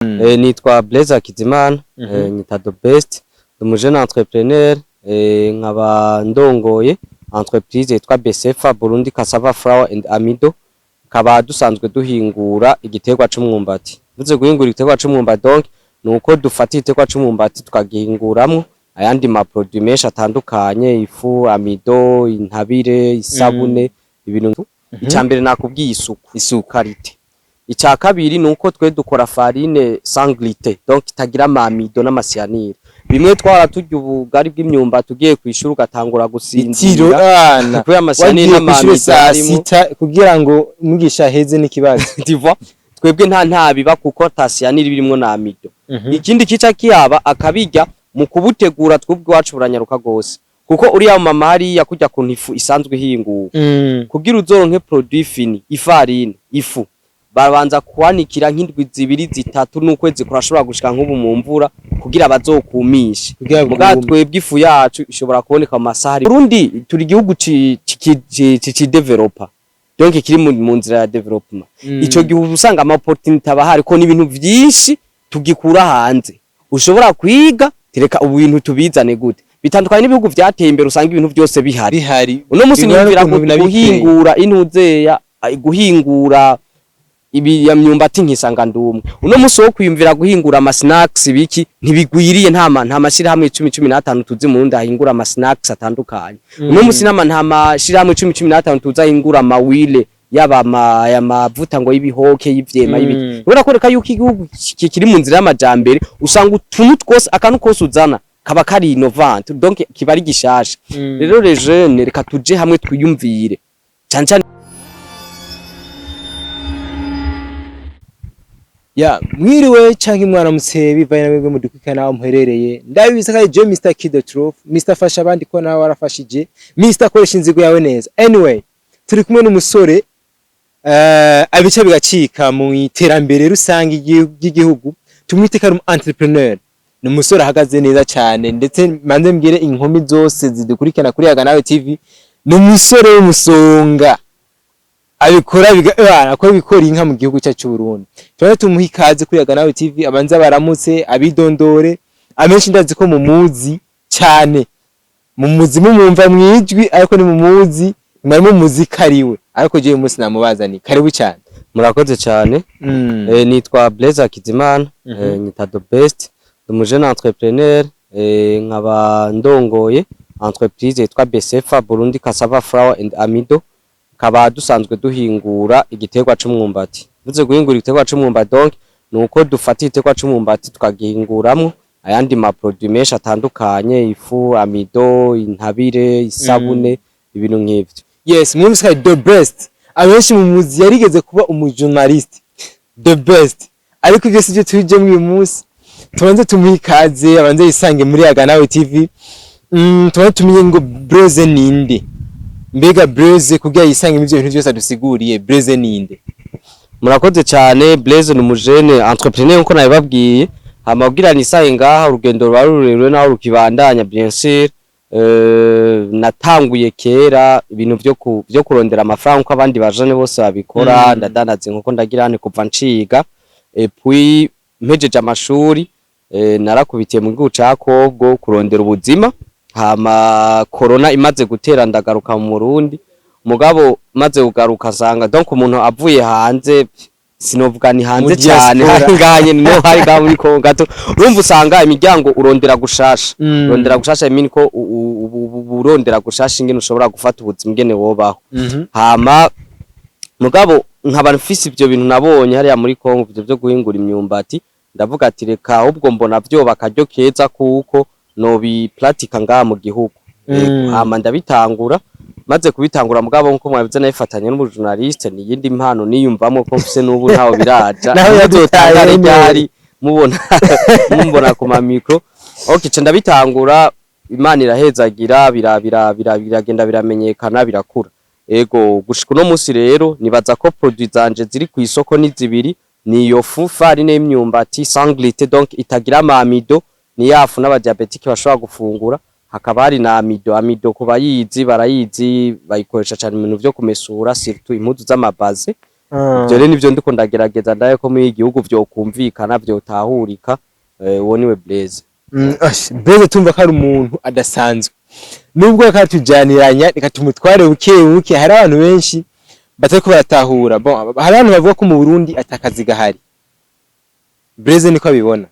Nitwa Blaise Hakizimana, nyita The Best, ndi umujene entrepreneur, nkaba ndongoye entreprise yitwa Besefa, Burundi Cassava Flour and Amido. Kaba dusanzwe duhingura igiterwa c'umwumbati. Mvuze guhingura igiterwa c'umwumbati, donc nuko dufata igiterwa c'umwumbati tukagihinguramwo ayandi ma produit menshi atandukanye: ifu, amido, intabire, isabune, ibintu. Icya mbere nakubwiye isuku, Isuku. Qualité. Icya kabiri ni uko twe dukora farine sans gluten, donc itagira ama amidon n'ama cyanure. Bimwe twara turya ubugari bw'imyumbati, ugiye kwishura ugatangura Itiro gusinzira ana kubera ama cyanure wagiye kw'ishure n'ama amidon saa arimo. 6 kugira ngo umwigisha aheze n'ikibazo. Tu vois, twebwe nta biba kuko ata cyanure birimwo na amidon. Ikindi kica kiyaba akabirya mu kubutegura, twebwe iwacu buranyaruka gose, kuko uriya mama hariya kurya kuntu ifu isanzwe ihinguwe, kugira uzoronke produit fini, ifarine, ifu babanza kwanikira nk'indwi 2, 3 n'ukwezi kurashobora gushika nk'ubu mu mvura kugira bazokumishe. Kugira Muga bwume. twebwe ifu yacu ishobora kuboneka mu masaha. Burundi turi igihugu ci developa, donc kiri mu nzira ya développement. Ico gihe uba usanga ama opportunité aba ahari, ko n'ibintu vyinshi tugikura hanze. Ushobora kwiga tereka ubu bintu tubizane gute, bitandukanye n'ibihugu vyateye imbere, usanga ibintu vyose bihari. Bihari. Uno munsi Bingana niyumvira n'ukuntu binabiteye. guhingura intuzeya, guhingura ibi ya myumbati, nkisanga ndumwe. Uno munsi wo kwiyumvira guhingura ama snacks biki ntibigwiriye, nta mashirahamwe 10, 15 tuzi mu Burundi ahingura ama snacks atandukanye. Uno munsi nta mashirahamwe 10, 15 tuzi ahingura ama huile, yaba ama ya mavuta ngo y'ibihoke, y'ivyema, y'ibiki. Ubona ko reka yuko igihugu kiri mu nzira y'amajambere, usanga utuntu twose, akantu kose uzana kaba kari innovant, donc kiba ari gishasha. Rero les jeunes, reka tuje hamwe twiyumvire cyane cyane. Ya, mwiriwe canke mwaramutse, bivanye na mwebwe mudukurikirana aho muherereye. Ndabizi ko je Mr Kido Truth, Mr fasha abandi ko nawe warafashije, Mr koresha inzigo yawe neza. Anyway, turi kumwe n'umusore abica bigacika mu iterambere rusange ry'igihugu. Tumwite ko ari umu entrepreneur. Ni umusore ahagaze neza cyane, ndetse manze mbwire inkumi zose zidukurikirana kuri Yaga Nawe TV, ni umusore w'umusonga, abikora akora ibikora inka mu gihugu cyacu cy'u Burundi. Tuba tumuha ikaze kuri Yaga Nawe TV, abanze baramutse, abidondore. Amenshi ndazi ko mumuzi cyane, mumuzi mumumva mwijwi, ariko ni mumuzi mwari mumuzi kariwe, ariko je uyu munsi namubazani. Karibu cyane. Murakoze cyane. Nitwa Blaise Hakizimana, nyita The Best, ndi umujene entrepreneur, nkaba ndongoye entreprise yitwa Besefa, Burundi Cassava Flour and Amido. Kaba dusanzwe duhingura igiterwa c'umwumbati. Mvuze guhingura igiterwa c'umwumbati, donc nuko dufata igiterwa c'umwumbati tukagihinguramwo ayandi ma produit menshi atandukanye: ifu, amido, intabire, isabune, ibintu nk'ivyo. Yes, mwumvise ko The Best abenshi mumuzi, yarigeze kuba umujournaliste The Best, ariko ibyo sivyo tujemo uyu munsi. Tubanze tumuhe ikaze, abanze yisange muri Yaga Nawe TV. Tubanze tumenye ngo Blaise ninde. Mbega Blaise, kugira yisange muri ivyo bintu byose adusiguriye, Blaise ninde? Murakoze cyane. Blaise ni umujene entrepreneur nkuko nabibabwiye. Hama kugira nisaye ngaha, urugendo ruba rurerure naho rukibandanya, bien sûr. Natanguye kera ibintu vyo kurondera amafaranga nkuko abandi bajene bose babikora. Ndadandaza inkoko, ndagira nte, kuva nciga. Et puis mpejeje amashuri, narakubitiye mu gihugu ca Congo kurondera ubuzima. Hama corona imaze gutera, ndagaruka mu Burundi. Mugabo maze kugaruka nsanga, donc umuntu avuye hanze, sinovuga ni hanze Mu cyane, diaspora. hari ngaha nyene no hari ngaha muri Congo gato, urumva usanga imiryango urondera gushasha. Urondera gushasha, I mean ko urondera gushasha ingene ushobora gufata ubuzima, ingene wobaho. Hama mugabo nkaba mfise ivyo bintu nabonye hariya muri Congo, ivyo vyo guhingura imyumbati, ndavuga ati reka ahubwo mbona vyoba akaryo keza kuko nobipratika ngaha mu gihugu. Hama ndabitangura. Maze kubitangura, mugabo nkuko mwabivuze, nabifatanya n'umujournaliste, ni iyindi mpano niyumvamwo ko mfise, n'ubu ntaho biraja. Naho yadutaye Muzotangare nyene. ryari mubona mumbona ku ma micro. Okay, ca ndabitangura, Imana irahezagira, bira bira bira biragenda, biramenyekana, birakura. Ego, gushika uno munsi rero nibaza ko produit zanje ziri ku isoko ni zibiri: ni iyo fu farine y'imyumbati sans gluten, donc itagira ama amidon, ni ya fu n'abadiabétiques bashobora gufungura. Hakaba hari na amido. Amido ku bayizi barayizi, bayikoresha cyane mu bintu vyo kumesura, surtout impuzu z'amabaze. Ivyo rero nivyo ndiko ndagerageza ndaye ko muri igihugu vyokumvikana, vyotahurika. Uwo niwe Blaise. Ash, Blaise tumva ko ari umuntu adasanzwe, nubwo akatujaniranya reka tumutware buke buke. Hari abantu benshi batariko baratahura. Bon, hari abantu bavuga ko mu Burundi atakazi gahari. Blaise niko abibona?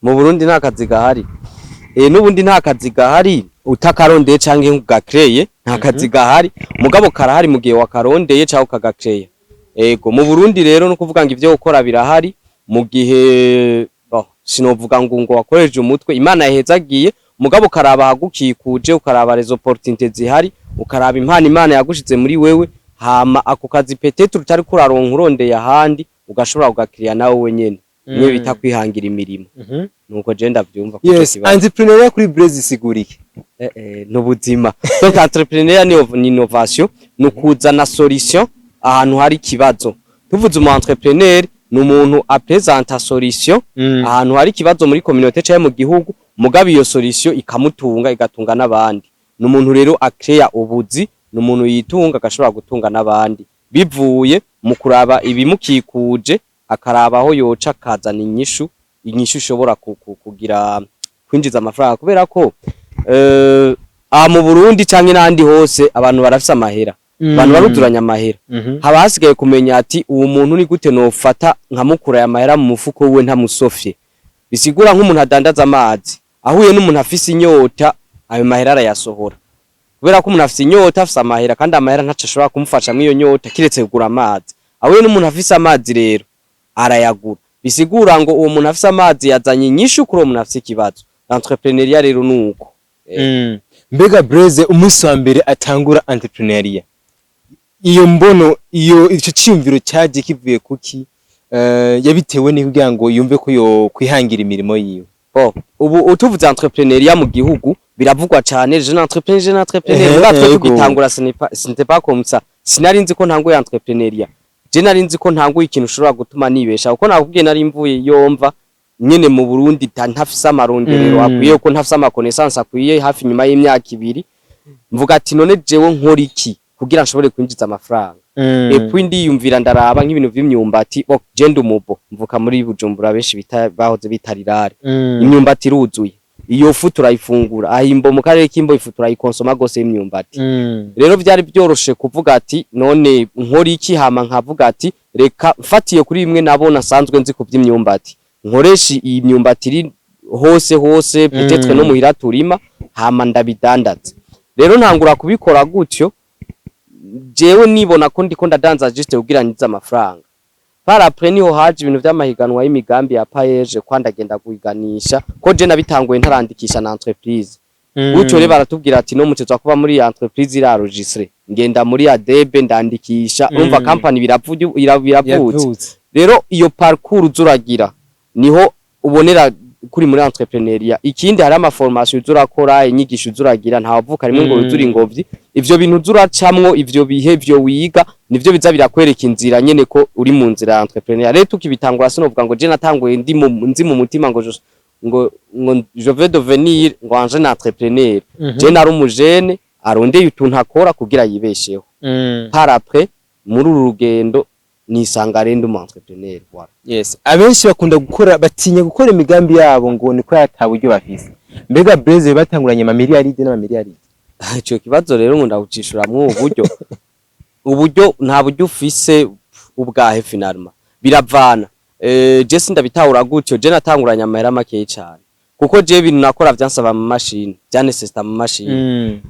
Mu Burundi nta kazi gahari. N'ubundi nta kazi gahari utakarondeye canke ugakreye, nta kazi gahari. Mugabo karahari mu gihe wakarondeye canke ukagakreye. Ego, mu Burundi rero no kuvuga ngo ivyo gukora birahari mu gihe, bon, sinovuga ngo wakoresheje umutwe Imana yahezagiye, mugabo ukaraba ahagukikuje, ukaraba les opportunités zihari, ukaraba impano Imana yagushize muri wewe, hama ako kazi peut-être utari kuraronka urondeye ahandi, ugashobora kugakiriya nawe wenyene. Niyo bita kwihangira imirimo. Nuko je ndavyumva kuco kibazo. Entrepreneur kuri Blaise isigura iki? N'ubuzima. Donc entrepreneur ni innovation, ni ukuzana solution ahantu hari ikibazo. Tuvuze umu entrepreneur, ni umuntu apresenta solution ahantu hari ikibazo muri communauté canke mu gihugu, mugabo iyo solution ikamutunga, igatunga n'abandi. Ni umuntu rero akreya ubuzi, ni umuntu yitunga, agashobora gutunga n'abandi bivuye mu kuraba ibimukikuje, akaraba aho yoca akazana inyishu, inyishu ishobora kugira kwinjiza amafaranga. Kubera ko aha mu Burundi canke n'ahandi hose abantu barafise amahera, abantu baruzuranya amahera. Haba hasigaye kumenya ati uwo muntu ni gute nofata nkamukura aya mahera mu mufuko wiwe ntamusofye. Bisigura nk'umuntu adandaza amazi ahuye n'umuntu afise inyota, ayo mahera arayasohora, kubera ko umuntu afise inyota afise amahera, kandi amahera ntaco ashobora kumufasha mw'iyo nyota kiretse kugura amazi. Ahuye n'umuntu afise amazi rero arayagura. Bisigura ngo uwo muntu afise amazi yazanye inyishu kuri uwo muntu afise ikibazo. L'entrepreneuriat rero nuko. Mbega Blaise umunsi wa mbere atangura entrepreneuriat, iyo mbono, iyo ico ciyumviro cyaje kivuye kuki? Yabitewe ni kugira ngo yumve ko yo kwihangira imirimo yiwe? Bon, ubu utuvuze entrepreneuriat mu gihugu biravugwa cane, jeune entrepreneur, jeune entrepreneur. Muga twe tugitangura ce n'était pas comme ça. Sinari nzi ko ntanguye entrepreneuriat. Je nari nzi ko ntanguye ikintu ushobora gutuma nibesha, kuko nakubwiye nari mvuye yomva nyene mu Burundi ntafise amaronderero akwiye, ko ntafise ama connaissance akwiye. Hafi nyuma y'imyaka 2 mvuga ati none jewe nkora iki kugira nshobore kwinjiza amafaranga? Et puis ndiyumvira, ndaraba nk'ibintu vy'imyumbati. Bon, je ndi umubo mvuka muri Bujumbura, benshi bita bahoze bita rirare. Imyumbati iruzuye, iyo fu turayifungura ahimbo mu karere k'Imbo, ifu turayikonsoma gose y'imyumbati. Rero vyari byoroshe kuvuga ati none nkora iki? Hama nkavuga ati reka mfatiye kuri bimwe nabona nsanzwe nzi ku vy'imyumbati, nkoresha iyi myumbati iri hose hose, peut-être no muhira turima, hama ndabidandaza. Rero ntangura kubikora gutyo, jewe nibona ko ndiko ndadanza juste kugira nyize amafaranga. Par après niho haje ibintu vy'amahiganwa y'imigambi ya PAEEJ, kwa ndagenda guhiganisha, ko je nabitanguye ntarandikisha na entreprise. Gutyo rero baratubwira ati no mutezwa kuba muri entreprise ira enregistrée. Ngenda muri ADB ndandikisha. Urumva company biravutse. Yavutse. Rero iyo parcours uzuragira niho ubonera kuri muri entrepreneuriat. Ikindi, hari ama formation uzurakora, inyigisho uzuragira, ntawavuka rimwe ngo wuzure ingobyi. Ivyo bintu uzuracamwo, ivyo bihe, ivyo wiga, nivyo biza birakwereka inzira nyene ko uri mu nzira ya entrepreneuriat. Rero tukibitangura sinovuga ngo je natanguye ndi mu nzi mu mutima ngo ngo je vais devenir ngo un jeune entrepreneur. Je nari umujene arondeye utuntu akora kugira yibesheho. Par après muri uru rugendo nisanga rero ndi umu entrepreneur, voilà. Yes, abenshi bakunda gukora batinya gukora imigambi yabo ngo niko yata buryo bafise. Mbega Blaise batanguranye ama miliyaride n'ama miliyaride? Ico kibazo rero ngo ndagucishuramwo uburyo nta buryo ufise ubwahe, finalement biravana. Je sindabitahura gutyo. Je natanguranye amahera makeyi cane, kuko je ibintu nakora vyansaba ama mashini, vyanesesita ama mashini.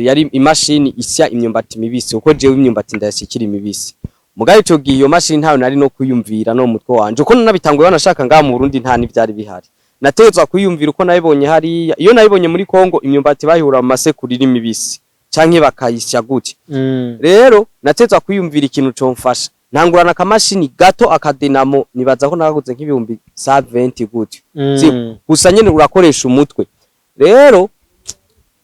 Yari imashini isya imyumbati mibisi, kuko jewe imyumbati ndayashikira imibisi. Mugabo ico gihe iyo mashini ntayo nari no kwiyumvira no mu mutwe wanje, uko nanabitanguye banashaka ngaha mu Burundi nta n'ivyari bihari. Nategetswe kwiyumvira uko nabibonye hariya. Iyo nabibonye muri Kongo, imyumbati bayihura mu masekuru iri mibisi canke bakayisya gutya. Rero nategetswe kwiyumvira ikintu comfasha. Ntangurana akamashini gato, akadinamo, nibaza ko nakaguze nk'ibihumbi 120 gutyo. Si gusa nyene urakoresha umutwe. Rero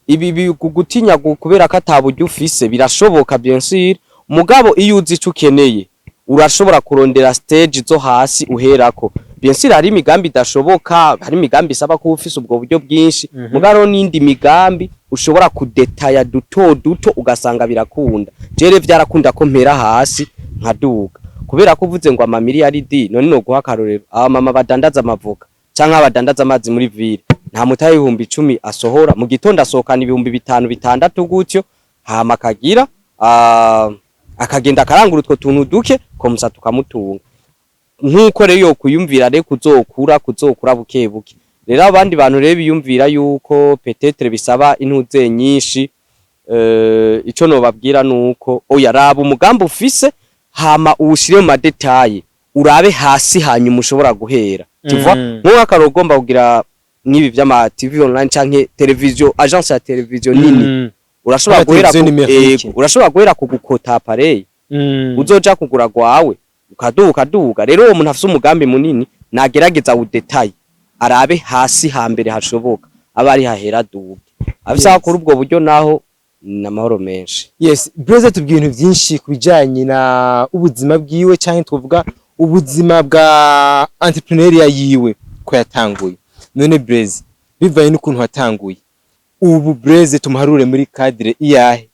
ibi gutinya kubera ko ata buryo ufise birashoboka, bien sûr, mugabo iyo uzi ico ukeneye urashobora kurondera stage zo hasi uherako. Bien sûr hari imigambi idashoboka, hari imigambi isaba kuba ufise ubwo buryo bwinshi, mugabo n'indi migambi ushobora kudetaya duto duto ugasanga birakunda. Jere vyarakunda ko mpera hasi. nkaduga, kubera ko uvuze ngo amamiliyaridi, none no guha akarorero abamama badandaza amavoka canke abadandaza amazi muri ville, nta mutahe 10.000 asohora mu gitondo, asohokana 5000, 6000 gutyo, hama akagira akagenda akarangura utwo tuntu duke comme ça tukamutunga. Nk'uko rero yokwiyumvira rero kuzokura buke buke. Rero abandi bantu rero biyumvira yuko peut-être bisaba intuze nyinshi, ico nobabwira nuko oya, raba umugambi ufise, hama uwushire mu ma détails, urabe hasi hanyuma ushobora guhera, tu vois? Nk'uko akaroro ugomba kugira nk'ibi vy'ama TV online canke television, agence ya television nini, urashobora Ama guhera television numérique. Urashobora guhera ku gukota appareil, uzoja kugura gwawe, ukaduga ukaduga. Rero uwo muntu afise umugambi munini nagerageza awu détaille, arabe hasi hambere hashoboka, aba ari hahera duge afise. Kuri ubwo buryo naho ni amahoro menshi. Yes, Blaise, tubwiye ibintu byinshi ku bijyanye na ubuzima bwiwe, cyangwa twavuga ubuzima bwa entrepreneuriat yiwe ko yatanguye. None Blaise, bivanye n'ukuntu watanguye, ubu Blaise tumuharure muri cadre iyahe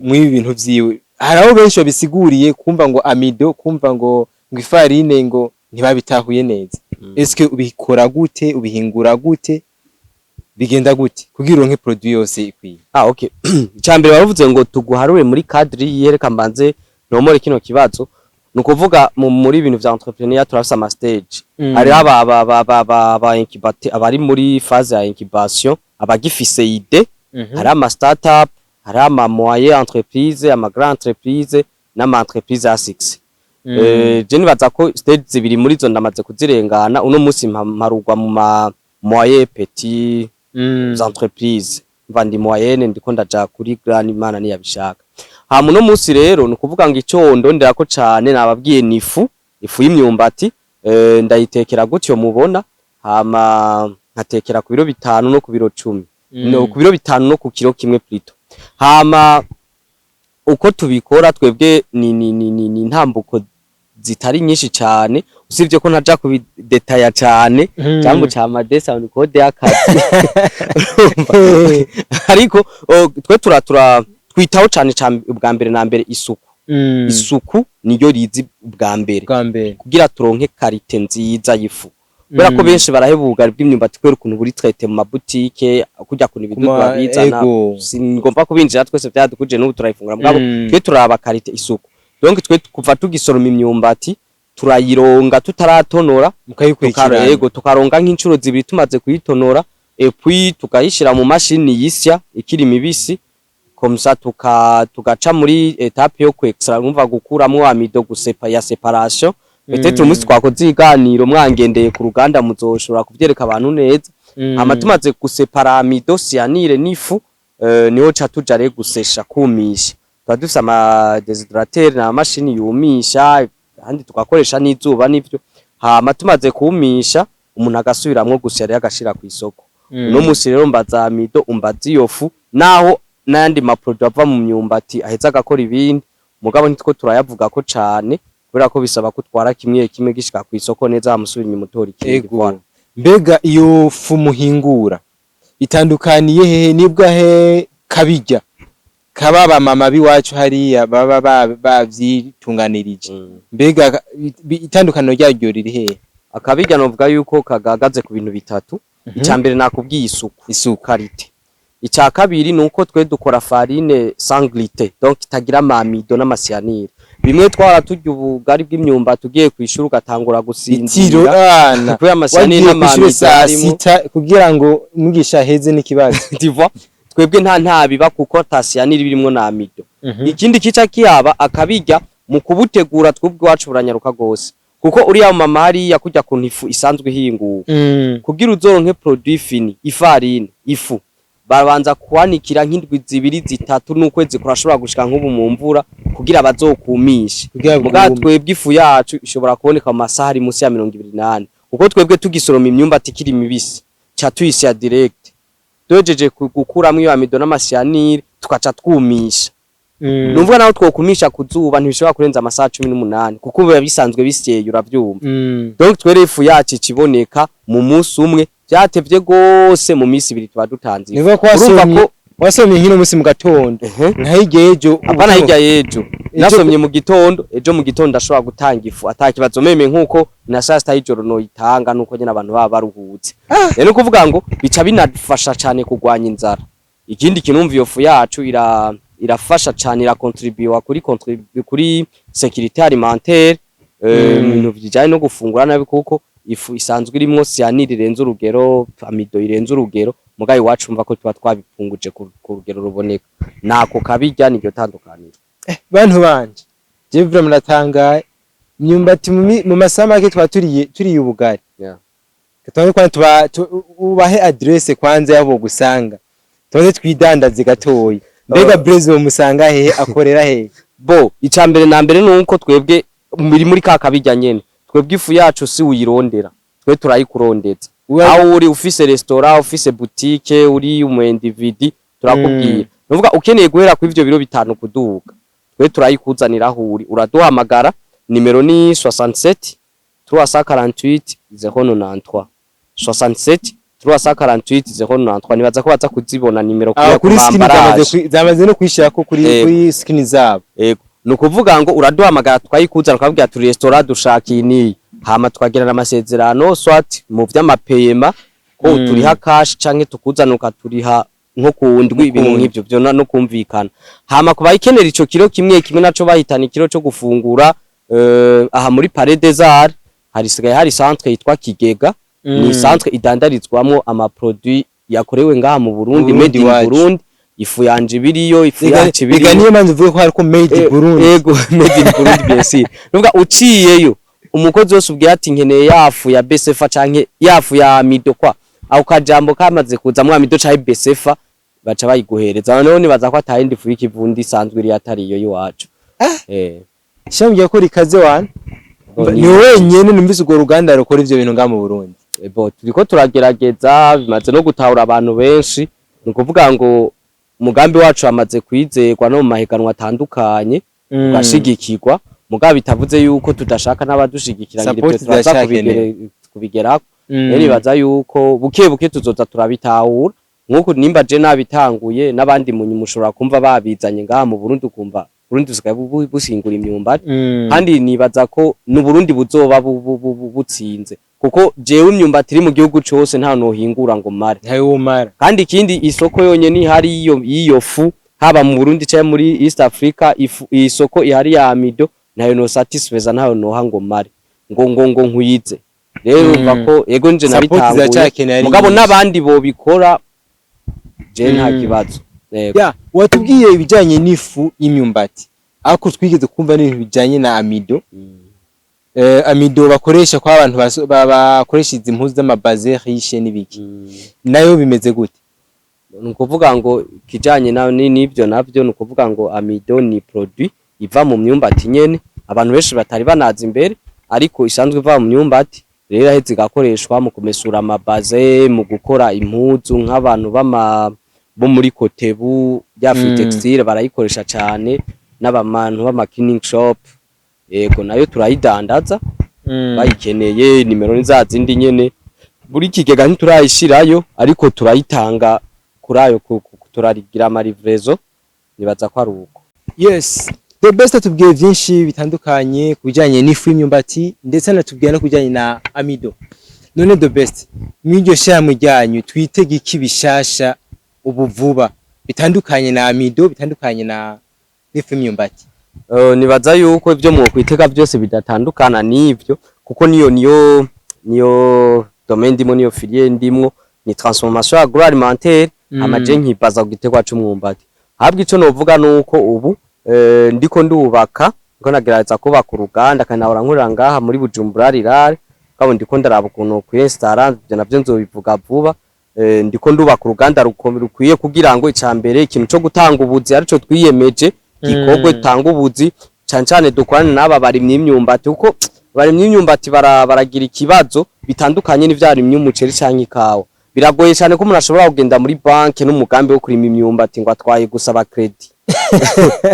muri ibi bintu vyiwe? Hari abo benshi babisiguriye kumva ngo amidon, kumva ngo ifarine, ngo ntibabitahuye neza. Eske ubikora gute, ubihingura gute, bigenda gute kugira uronke produit yose ikwiye? Ah, okay. Icambere bavuze ngo tuguharure muri cadre yereka, mbanze nomore kino kibazo. Ni ukuvuga muri ibintu vya entrepreneur turafise ama stage. Hariho aba incubateur, abari muri phase ya incubation, abagifise idée, hari ama startup, hari ama moyen entreprise, ama grand entreprise n'ama entreprise à succès. Je nibaza ko stage zibiri muri zo ndamaze kuzirengana. Uno munsi mparugwa mu ma moyen petit entreprise, mva ndi moyenne, ndiko ndaja kuri grand, Imana niyabishaka. Hama uno munsi rero ni ukuvuga ngo ico ndonderako cane, nababwiye, ni ifu y'imyumbati. Ndayitekera gutyo mubona, hama nkatekera ku biro 5 no ku biro 10, no ku biro 5 no ku kiro 1 plutôt. Hama uko tubikora twebwe ni intambuko zitari nyinshi cane, usivye ko ntaja kubidetaya cane, cyangwa ca madesa ni code y'akazi. Urumva? Ariko twe tura twitaho cane cane ubwa mbere na mbere isuku. Isuku niyo rizi ubwa mbere Bwa mbere. kugira turonke qualité nziza y'ifu, kubera ko benshi baraheba ubugari bw'imyumbati kubera ukuntu buri traité mu mabutike, kurya kuntu ibidudu babizana. Singomba kubinjira, twese vyadukuje, n'ubu turayifungura, mugabo twe turaba qualité, isuku. Donc twe kuva tugisoroma imyumbati turayironga tutaratonora. Mukayikurikirana. Yego, tukaronga nk'incuro zibiri tumaze kuyitonora, et puis tukayishira mu mashini yisya ikiri mibisi, comme ça tugaca muri étape yo kwextra, numva gukuramwo amidon, gusepa ya séparation. Peut-être umunsi twakoze ibiganiro mwangendeye ku ruganda muzoshobora kuvyereka abantu neza. Hama tumaze gusepara amidon, cyanure n'ifu, niho ca tuja rero gusesha, kumisha. Tuba dufise ama déshydrateur na mashini yumisha, ahandi tugakoresha n'izuba n'ivyo. Hama tumaze kumisha, umuntu agasubiramwo gusya rero, agashira kw'isoko. Uno musi rero mbaza amidon, umbaza iyo fu, naho n'ayandi ma produit ava mu myumbati aheza agakora ibindi, mugabo ntitwo turayavuga ko cane, kubera ko bisaba ko utwara kimwe kimwe gishika kw'isoko neza, hamusubira inyuma utora ikindi. Ego. Mbega iyo fu muhingura itandukaniye hehe nibwo he kabirya kaba ba mama biwacu hariya baba bavyitunganirije? Mbega itandukaniro ryaryo riri hehe? Akabirya novuga yuko kagagaze ku bintu bitatu. Icya mbere nakubwiye, isuku. Isuku. Qualité. Icya kabiri ni uko twe dukora farine sans gluten, donc itagira ama amidon n'ama cyanure. Bimwe twara turya ubugari bw'imyumbati, ugiye kw'ishuri ugatangura Itiro gusinzira ana kubera ama cyanure wagiye kw'ishure n'ama amidon saa harimo. 6 kugira ngo umwigisha aheze n'ikibazo. Tu vois, twebwe nta biba kuko ta cyanure birimwo na amidon. Ikindi kica kiyaba akabirya mu kubutegura, twebwe iwacu buranyaruka gose, kuko uriya mama hariya kurya kuntu ifu isanzwe ihinguwe, kugira uzoronke produit fini, ifarine, ifu babanza kwanikira nk'indwi 2, 3 n'ukwezi kurashobora gushika nk'ubu mu mvura, kugira bazokumishe. Kugira muga bwume. Twebwe ifu yacu ishobora kuboneka mu masaha ari munsi ya 24, kuko twebwe tugisoroma imyumbati ikiri mibisi ca tuyisya direct, duhejeje gukuramwo iyo amidon n'ama cyanure, tukaca twumisha. Numva naho twokumisha ku zuba ntibishobora kurenza amasaha 18, kuko biba bisanzwe bisyeye, uravyumva? Donc twere ifu yacu ikiboneka mu munsi umwe, vyatevye gose mu minsi 2 tuba dutanze ifu. Nivuga ko Urumva wasoromye ko Wasomye nkino musi mu gatondo, nka ejo? Apana, hirya y'ejo. Ejo. Nasomye mu gitondo, ejo mu gitondo ndashobora gutanga ifu ata kibazo, même nkuko na saa sita y'ijoro noyitanga, nuko nyene abantu baba baruhutse. Rero kuvuga ngo bica binafasha cane kurwanya inzara. Ikindi kintu, umva, iyo fu yacu irafasha cane, irakontribuwa kuri sécurité alimentaire, ibintu bijanye no gufungura nabi, kuko ifu isanzwe irimwo cyanure irenze urugero, amidon irenze urugero. Mugayo iwacu umva ko tuba twabipfunguje ku rugero ruboneka. Nako kabirya, niryo tandukaniro. Bantu banje, je vraiment muratangaye. Imyumbati mu masaha make twa turiye ubugari. Tubanze kwanza ubahe adresse kwanza yabo gusanga, tubanze twidandaze gatoyi. Mbega Blaise wo musanga hehe, akorera hehe? Bo, ica mbere na mbere nuko twebwe muri ka kabirya nyene, twebwe ifu yacu si uyirondera, twe turayikurondeza. Aho uri, ufise restaurant, ufise boutique, uri umu individu, turakubwira. Nuvuga ukeneye guhera ku ivyo biro 5 kuduga, twe turayikuzanira aho uri. Uraduhamagara, nimero ni 67 348 093, 67 348 093. Nibaza ko baza kuzibona nimero. Ah, kuri screen zamaze emballage. Zamaze no kwishirako kuri kuri screen zabo. Ego, ni ukuvuga ngo uraduhamagara tukayikuzana, tukabwira turi restaurant dushaka iyi n'iyi, hama tukagirana amasezerano, soit mu vy'ama paiement ko turiha cash, canke tukuzana ukaturiha nko ku ndwi, ibintu nk'ivyo vyo no kumvikana. Hama ku bayikenera ico kiro kimwe kimwe naco bahitana ikiro co gufungura, aha muri Palais des Arts harisigaye hari centre yitwa Kigega. Ni centre idandarizwamwo ama produit yakorewe ngaha mu Burundi, Burundi made in iwacu. Burundi. Ifu yanje ibiriyo, ifu yacu Rega ibiriyo. niyo mpamvu uvuga ko hariko made in Burundi. Ego, made in Burundi, bien sûr. Nuvuga uciyeyo, umukozi wose ubwira ati nkeneye yafu ya Besefa canke yafu ya Mido, kwa ako kajambo kamaze kuzamwo Amido canke Besefa, baca bayiguhereza. Noneho nibaza ko atayindi fu y'ikivundi isanzwe iri atari iyo y'iwacu. Shambye ko rikaze wana. Bo, ni wenyene numvise urwo ruganda rukora ivyo bintu ngaha mu Burundi. Bo, turiko turagerageza, bimaze no gutahura abantu benshi. Ni ukuvuga ngo umugambi wacu wamaze kwizerwa no mu mahiganwa atandukanye, ugashigikirwa. Mugabo bitavuze yuko tudashaka n'abadushigikira ngira Support ivyo turaza ziracyakenewe. kubigerako. Rero nibaza yuko buke buke tuzoza turabitahura, nk'uko nimba je nabitanguye, n'abandi munyu mushobora kumva babizanye ngaha mu Burundi, ukumva Burundi busigaye busingura imyumbati. Kandi nibaza ko n'Uburundi buzoba butsinze, kuko jewe imyumbati iri mu gihugu cose nta nohingura ngo mare. Ntawe wumara. Kandi ikindi, isoko yonyene ihari y'iyo fu, haba mu Burundi canke muri East Africa, ifu isoko ihari ya amido ntayo no satisfeza, ntayo noha ngo mare ngo nkwize. Rero urumva ko ego nje Support nabitanguye, ziracyakenewe ari mugabo nyinshi. n'abandi bobikora, je nta kibazo. Yego. Ya, watubwiye ibijanye n'ifu y'imyumbati, ariko twigeze kumva n'ibintu bijanye na amido. Amido bakoresha kwa abantu bakoresha izi mpuzu z'ama bazin riche n'ibiki. Nayo bimeze gute? Ni ukuvuga ngo ikijanye na n'ivyo navyo, ni ukuvuga ngo amido ni produit iva mu myumbati nyene, abantu benshi batari banazi imbere, ariko isanzwe iva mu myumbati. Rero iraheza igakoreshwa mu kumesura ama bazin, mu gukora impuzu, nk'abantu bama bo muri Kotebu ya textile barayikoresha cane, n'abamantu b'ama cleaning shop. Yego, nayo turayidandaza. Bayikeneye, nimero ni za zindi nyene. Buri kigega ntiturayishirayo, ariko turayitanga kuri ayo turarigira ama livraison. Nibaza ko ari uko. Yes, The Best atubwiye byinshi bitandukanye ku bijyanye n'ifu y'imyumbati, ndetse anatubwiye no ku bijyanye na amido. None The Best, mw'iryo shyirahamwe ryanyu twitege iki bishasha ubu vuba, bitandukanye na amido, bitandukanye na n'ifu y'imyumbati? Nibaza yuko ivyo mwokwitega byose bidatandukana n'ivyo, kuko niyo domaine ndimo, niyo filière ndimwo, ni transformation agroalimentaire. Hama je nkibaza ku giterwa c'umwumbati. Habwo ico novuga nuko ubu ndiko ndubaka, ndiko ndagerageza kubaka uruganda, kandi nahora nkorera ngaha muri Bujumbura Rirare, kabo ndiko ndaraba ukuntu kwinstara ivyo navyo nzobivuga vuba. Ndiko ndubaka uruganda rukwiye kugira ngo ica mbere ikintu co gutanga ubuzi arico twiyemeje gikorwe, tanga ubuzi cane cane dukorane n'aba barimyi imyumbati, kuko barimyi imyumbati baragira ikibazo bitandukanye n'ivyarimye umuceri canke ikawa. Biragoye cane ko umuntu ashobora kugenda muri banki n'umugambi wo kurima imyumbati ngo atwaye gusaba crédit.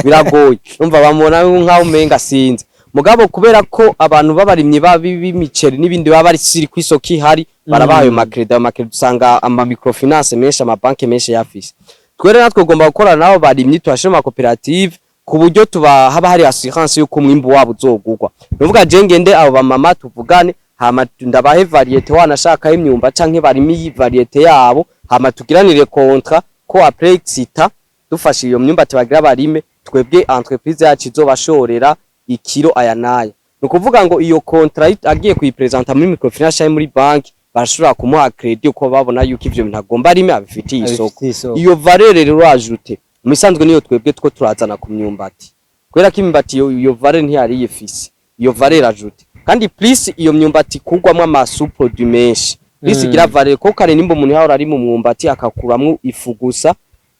Biragoye, numva bamubona nkaho umenga sinzi. Mugabo kubera ko abantu b'abarimyi b'imiceri n'ibindi baba bari siri kw'isoko ihari, barabaha ayo ma crédit. Ayo ma crédit usanga ama microfinance menshi, amabanki menshi yafise. Twere natwe tugomba gukorana nabo barimyi, tubashire mu makoperative ku buryo tuba haba hari assurance yuko umwimbu wabo uzogurwa. Nuvuga je ngende abo bamama tuvugane, hama ndabahe variété wanashaka y'imyumba canke barimi iyi variété yabo, hama tugiranire contrat ko après exita dufashe iyo myumbati bagira barime, twebwe entreprise yacu izobashorera ikiro aya naya. Ni ukuvuga ngo iyo contrat agiye kuyipresenta muri microfinance canke muri banki, barashobora kumuha crédit uko babona yuko ivyo bintu agomba arime abifitiye isoko. Abifitiye isoko. Iyo valeur rero ajoutée mu isanzwe niyo twebwe two turazana ku myumbati, kubera ko imyumbati iyo valeur ntiyari yifise iyo valeur ajoutée. Kandi plus iyo myumbati kugwamwo ama sous-produits menshi, plus igira valeur, ko kare nimba umuntu yahora ari mu mwumbati akakuramwo ifu gusa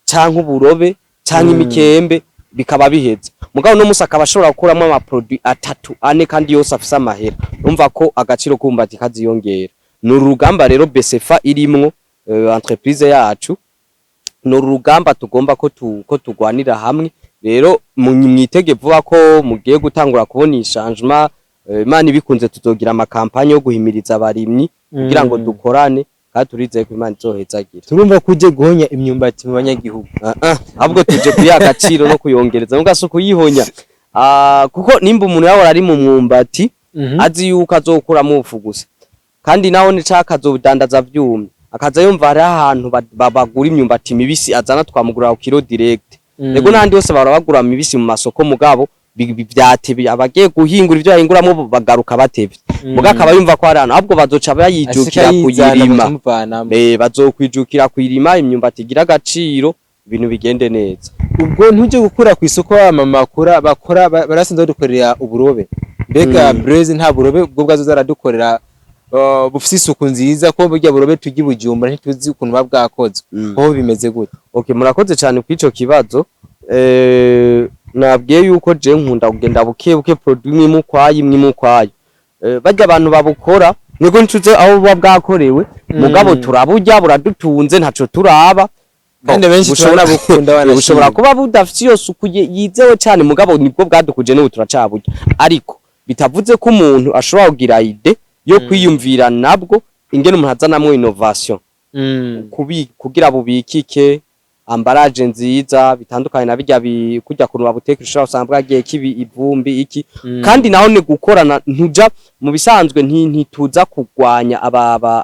canke uburobe canke imikembe bikaba biheze, mugabo no musi akaba ashobora gukuramwo ama produits atatu, ane, kandi yose afise amahera, urumva ko agaciro k'umwumbati kaziyongera. Ni urugamba rero BCFA irimwo, entreprise yacu, ni urugamba tugomba ko tugwanira hamwe. Rero mwitege vuba ko mugiye gutangura kubona changement. Imana ibikunze tuzogira ama campagnes yo guhimiriza abarimyi kugira ngo dukorane, kandi turizeye ko Imana izohezagira. Turumva ko uje guhonya imyumbati mu banyagihugu. Ah, ah, ahubwo tuje kuyiha agaciro no kuyongereza, nubwo si ukuyihonya. Ah, kuko nimba umuntu yahora ari mu mwumbati azi yuko azokuramo ubufu gusa, kandi naho nicaka azobudandaza vyumye, akaza yumva hariho ahantu bagura imyumbati mibisi, azana twamugurira ku kiro direct. Ego, n'ahandi hose bahora bagura mibisi mu masoko, mugabo vyatevye, abagiye guhingura ivyo bahinguramwo bagaruka batevye. Muga akaba yumva ko hari ahantu ahubwo bazoca bayijukira kuyirima. Bazokwijukira kuyirima, imyumbati igira agaciro, ibintu bigende neza. Ubwo ntuje gukura ku isoko wa mama bakora bakora barasanzwe badukorera uburobe. Mbega Blaise nta burobe ubwo bwazo zaradukorera bufise isuku nziza, ko burya burobe turya i Bujumbura ntituzi ukuntu buba bwakozwe? Hoho bimeze gute? Okay, murakoze cyane kw'ico kibazo. Nabwiye yuko je nkunda kugenda buke buke, produit imwe ukwayo, imwe ukwayo. Barya abantu babukora niko ncuze aho buba bwakorewe, mugabo turaburya, buradutunze, ntaco turaba. Kandi benshi turanabukunda, wanashima. Bushobora kuba budafite iyo suku yizewe cyane, mugabo nibwo bwadukuje, n'ubu turacaburya. Ariko bitavuze ko umuntu ashobora kugira idée yo kwiyumvira nabwo ingene umuntu azanamwo innovation kugira bubikike, emballage nziza, bitandukanye na birya kurya kuntu babuteka ushobora usanga bwagiye kibi ivumbi iki. Kandi naho ni gukorana, ntuja mu bisanzwe ntituza kugwanya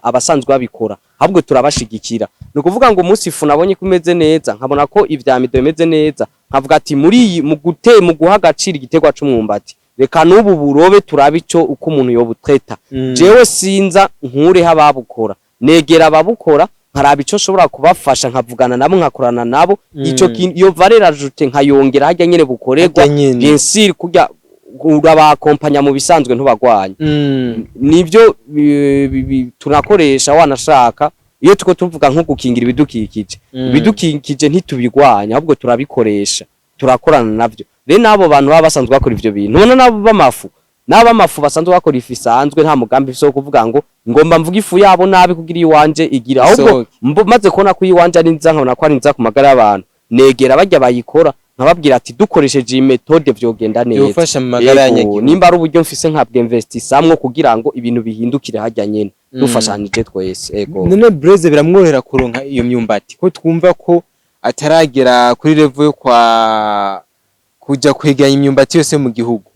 abasanzwe babikora, ahubwo turabashigikira. Ni ukuvuga ngo umunsi ifu nabonye ko imeze neza, nkabona ko ivyamido bimeze neza, nkavuga ati muri iyi mu gute mu guha agaciro igiterwa c'umwumbati, reka n'ubu burobe turabe ico uko umuntu yobutreta. Jewe sinza nkureho ababukora, negera ababukora, nkaraba ico nshobora kubafasha, nkavugana nabo, nkakorana nabo. Ico iyo valeur ajoutée nkayongera harya nyene bukorerwa. Harya nyene. Bien sûr, kurya urabakompanya mu bisanzwe, ntubagwanya. Nivyo tunakoresha wanashaka iyo tuko tuvuga nko gukingira ibidukikije. Ibidukikije ntitubigwanya, ahubwo turabikoresha, turakorana navyo. Rero n'abo bantu baba basanzwe bakora ivyo bintu, ubona nabo b'amafu, n'abo b'amafu basanzwe bakora ifu isanzwe, nta mugambi ufise wo kuvuga ngo ngomba mvuge ifu yabo nabi kugira iwanje igira, ahubwo Isohoke. Maze kubona ko iwanje ari nziza, nkabona ko ari nziza ku magara y'abantu, negera barya bayikora, nkababwira ati dukoresheje iyi méthode vyogenda neza. Yofasha mu magara Yego, y'abanyagihugu. Nimba ari uburyo mfise nkabwinvestisamwo kugira ngo ibintu bihindukire harya nyene, dufashanije twese, ego. None Blaise biramworohera kuronka iyo myumbati, ko twumva ko ataragera kuri level yo kwa kuja kwegeranya imyumbati yose mu gihugu?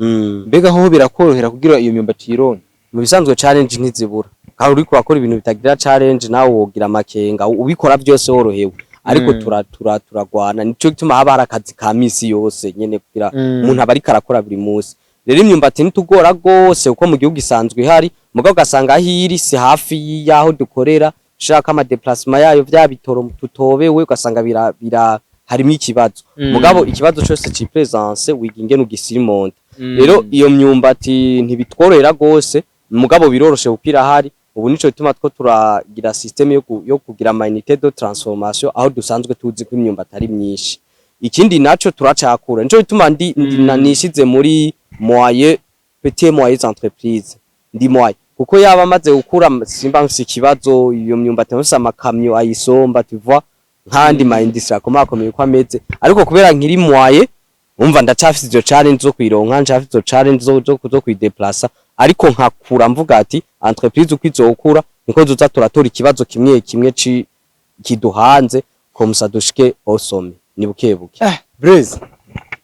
Mbega hoho birakorohera kugira iyo myumbati yironke? Mu bisanzwe challenge ntizibura, kandi uriko urakora ibintu bitagira challenge nawe wogira amakenga ubikora byose worohewe, ariko turagwana. Nico gituma haba hari akazi ka misi yose nyene kugira umuntu aba ariko arakora buri munsi. Rero imyumbati ntitugora gose, kuko mu gihugu isanzwe ihari, mugabo ugasanga aho iri si hafi y'aho dukorera, ushaka ama déplacement yayo vya bitoro tutobewe, ugasanga bira harimo ikibazo. Mugabo ikibazo cose ci présente, wiga ingene ugisirimonta. Rero iyo myumbati ntibitworohera gose, mugabo biroroshe kuko irahari ubu. Nico gituma two turagira système yo kugira ama unité de transformation aho dusanzwe tuzi ko imyumbati ari myinshi. Ikindi naco turacakura, nico gituma ndi nishize muri moyen, petit moyen entreprise, ndi moyen, kuko yaba amaze gukura simba mfise ikibazo. Iyo myumbati mfise amakamyo ayisomba, tu vois, nk'andi ma industrie akomakomeye uko ameze, ariko kubera nkiri moyen, umva ndacafise izo challenge zo kuyironka, ncafise izo challenge zo kuyideplasa, ariko nkakura mvuga ati entreprise uko izokura niko tuza turatora ikibazo kimwe kimwe kiduhanze. Comme ça dushike au sommet ni buke buke. Ah, Blaise,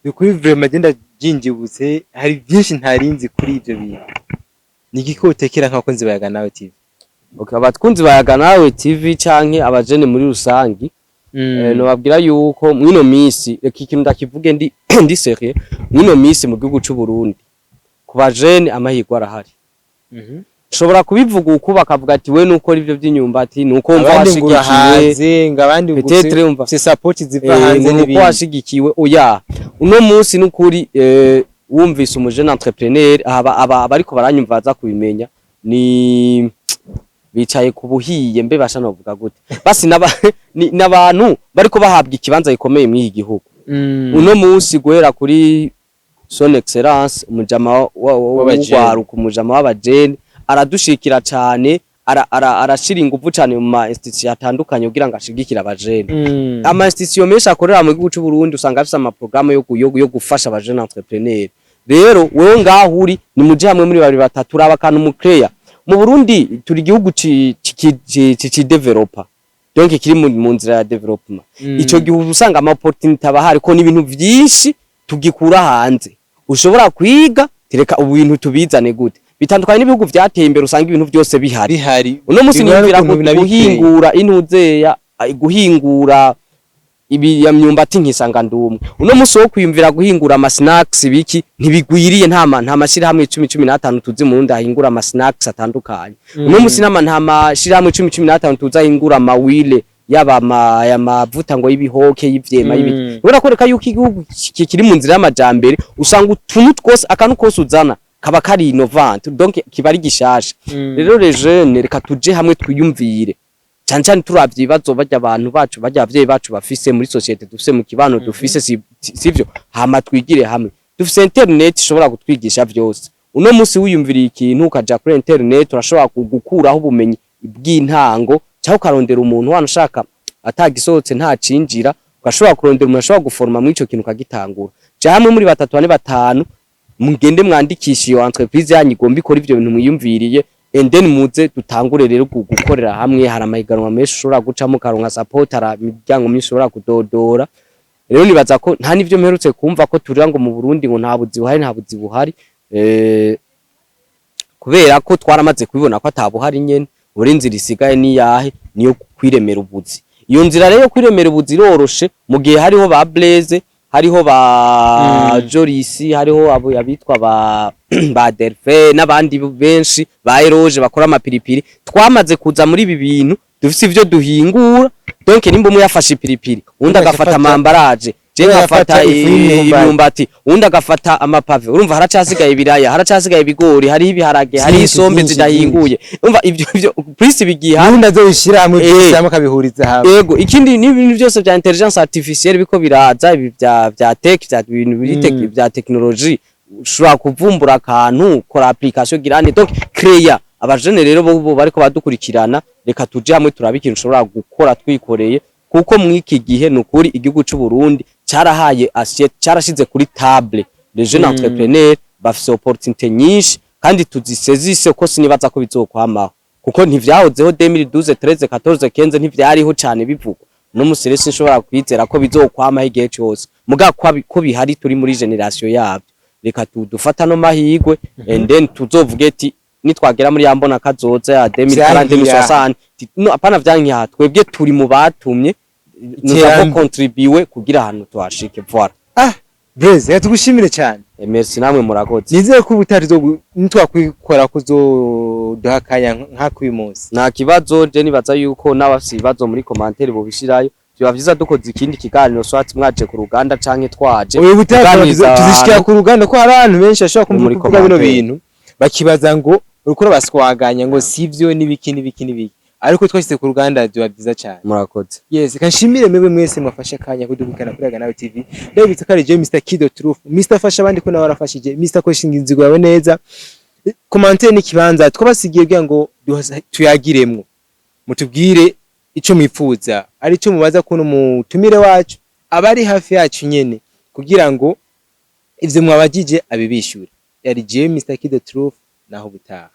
ni kuri vraiment genda jinjibutse, hari byinshi ntarinzi kuri ibyo bintu. Ni igiki utekera nk'abakunzi ba Yaga Nawe TV? Okay, abakunzi ba Yaga Nawe TV canke abajene muri rusangi, nobabwira yuko mwino misi, reka ikintu ndakivuge ndi sérieux, mwino misi mu gihugu c'u Burundi ku bajene amahirwe arahari. Ushobora kubivuga uku bakavuga ati: "We nukora ivyo vy'inyumbati nuko wumva Abandi ngo washigikiwe." urahaze, ngo abandi ngo Peut-être umva. ufise support ziva hanze Ngo nuko n'ibindi. washigikiwe. Oya, uno munsi nukuri, wumvise umujene entrepreneur, aba abariko baranyumva baza kubimenya, ni bicaye ku buhiye mbe basha novuga gute basi n'abantu bariko bahabwa ikibanza gikomeye mw'iki gihugu. Uno munsi guhera kuri Son Excellence umujama W'abajene. w'ugwaruka, umujama w'abajene, aradushikira cane, arashira inguvu cane mu ma institution atandukanye kugira ngo ashigikire abajene. Ama institution menshi akorera mu gihugu c'u Burundi usanga afise ama programme yo gufasha abajene entrepreneur. Rero wewe ngaho uri, ni muje hamwe muri babiri batatu, uraba akantu mu créer. Mu Burundi turi igihugu ci développa, donc kiri mu nzira ya développement. Ico gihe uba usanga ama opportunité aba ahari, ko n'ibintu vyinshi tugikura hanze. Ushobora kwiga tereka ubu bintu tubizane gute, bitandukanye n'ibihugu vyateye imbere usanga ibintu vyose bihari. Bihari. Uno munsi Bingana niyumvira n'ukuntu binabikeye. guhingura intuzeya, guhingura ibi ya myumbati nkisanga ndumwe. Uno munsi wo kwiyumvira guhingura ama snacks biki ntibigwiriye, nta mashirahamwe 10 15 tuzi mu Burundi ahingura ama snacks atandukanye. Uno munsi nta mashirahamwe 10 15 tuzi ahingura ama huile, yaba ama ya mavuta ngo y'ibihoke, y'ivyema, y'ibiki. Ubona ko reka yuko igihugu kiri mu nzira y'amajambere, usanga utuntu twose, akantu kose uzana kaba kari innovant, donc kiba ari gishasha. Rero les jeunes, reka tuje hamwe twiyumvire cyane cyane turavye ibibazo barya abantu bacu, barya abavyeyi bacu bafise muri société, dufise mu kibano dufise, sivyo? Hama twigire hamwe. Dufise internet ishobora kutwigisha vyose. Uno munsi wiyumviriye ikintu ukaja kuri internet, urashobora gukuraho ubumenyi bw'intango, cyangwa ukarondera umuntu wanashaka atagisohotse ntacinjira, ugashobora kurondera umuntu ashobora guforma muri ico kintu ukagitangura. Ja hamwe muri batatu, bane, batanu, mugende mwandikisha iyo entreprise yanyu igomba ikora ivyo bintu mwiyumviriye, and then muze dutangure rero gukorera hamwe. Hari amahiganwa menshi ushobora gucamo ukaronka support, hari imiryango myinshi ushobora kudodora. Rero nibaza ko nta n'ivyo mperutse kumva ko turira ngo mu Burundi ngo nta buzi buhari, nta buzi buhari, kubera ko twaramaze kubibona ko atabuhari nyene. Buri inzira isigaye ni yahe? Niyo kwiremera ubuzi. Iyo nzira rero yo kwiremera ubuzi iroroshe mu gihe hariho ba Blaise, hariho ba Joris, hariho abo abitwa ba Delphin n'abandi benshi, ba Eroge bakora amapiripiri. Twamaze kuza muri ibi bintu dufise ivyo duhingura, donc nimba umwe yafashe ipiripiri, uwundi agafata amambaraje, je uwundi nkafata agafata ifu y'imyumbati. Imyumbati, uwundi agafata amapave, urumva haracasigaye ibiraya, haracasigaye ibigori, hariho ibiharage, hariho isombe zidahinguye. Urumva ivyo plus bigiye hamwe. Ubundi azobishira hamwe byose hamwe akabihuriza hamwe. Ego, ikindi ni ibintu byose bya intelligence artificielle biko biraza, ibi bya tech, bya ibintu biri tech, bya technologie. Ushobora kuvumbura akantu, kora application girane, donc créer. Abajene rero bo bariko badukurikirana, reka tuje hamwe turabe ikintu ushobora gukora twikoreye, kuko mw'iki gihe nukuri igihugu c'u Burundi carahaye assiette, carashize kuri table les jeunes entrepreneurs bafise opportunité nyinshi, kandi tuzisezise ko sinibaza ko bizokwamaho, kuko ntivyahozeho 2012, 13, 14, 15, ntivyariho cane bivugwa. No musi rero sinshobora kwizera ko bizokwamaho igihe cose, muga ko bihari, turi muri génération yavyo. Reka dufata no mahigwe, and then tuzovuge ati nitwagera muri ya mbona kazoza ya 2040, 2060, no apana vyankiha, twebwe turi mu batumye nous avons Iterambere. contribué kugira ahantu tuhashike, voilà. Ah, Blaise, reka tugushimire cyane. Merci namwe, murakoze. Nizere ko ubutaha nitwakwikora kuzoduha akanya nk'akuyu munsi. Nta kibazo, je nibaza yuko n'abafise ibibazo muri commentaire bobishirayo. Vyoba vyiza dukoze ikindi kiganiro, soit mwaje ku ruganda canke twaje Uyu butaha kuganiriza tuzishikira abantu. ku ruganda, ko hari abantu benshi bashobora kumva Muri kuvuga bino commentaire. bintu bakibaza ngo uriko urabaswaganya, ngo sivyo n'ibiki n'ibiki n'ibiki, ariko twashyize ku ruganda byoba byiza cyane. Murakoze. Yes, kanshimire mwebwe mwese mwafashe akanya kudukurikirana kuri Yaga Nawe TV. Ndabibutsa ko ari je Mr Kido Truth, Mr Fasha abandi ko nawe warafashije, Mr Koresha inzigo yawe neza. Commentaire n'ikibanza twabasigiye kugira ngo tuyagiremwo, mutubwire ico mwipfuza, ari ico mubaza kuno mutumire wacu abari hafi yacu nyene, kugira ngo ivyo mwabagije abibishure. Yari je Mr Kido Truth, naho butaha.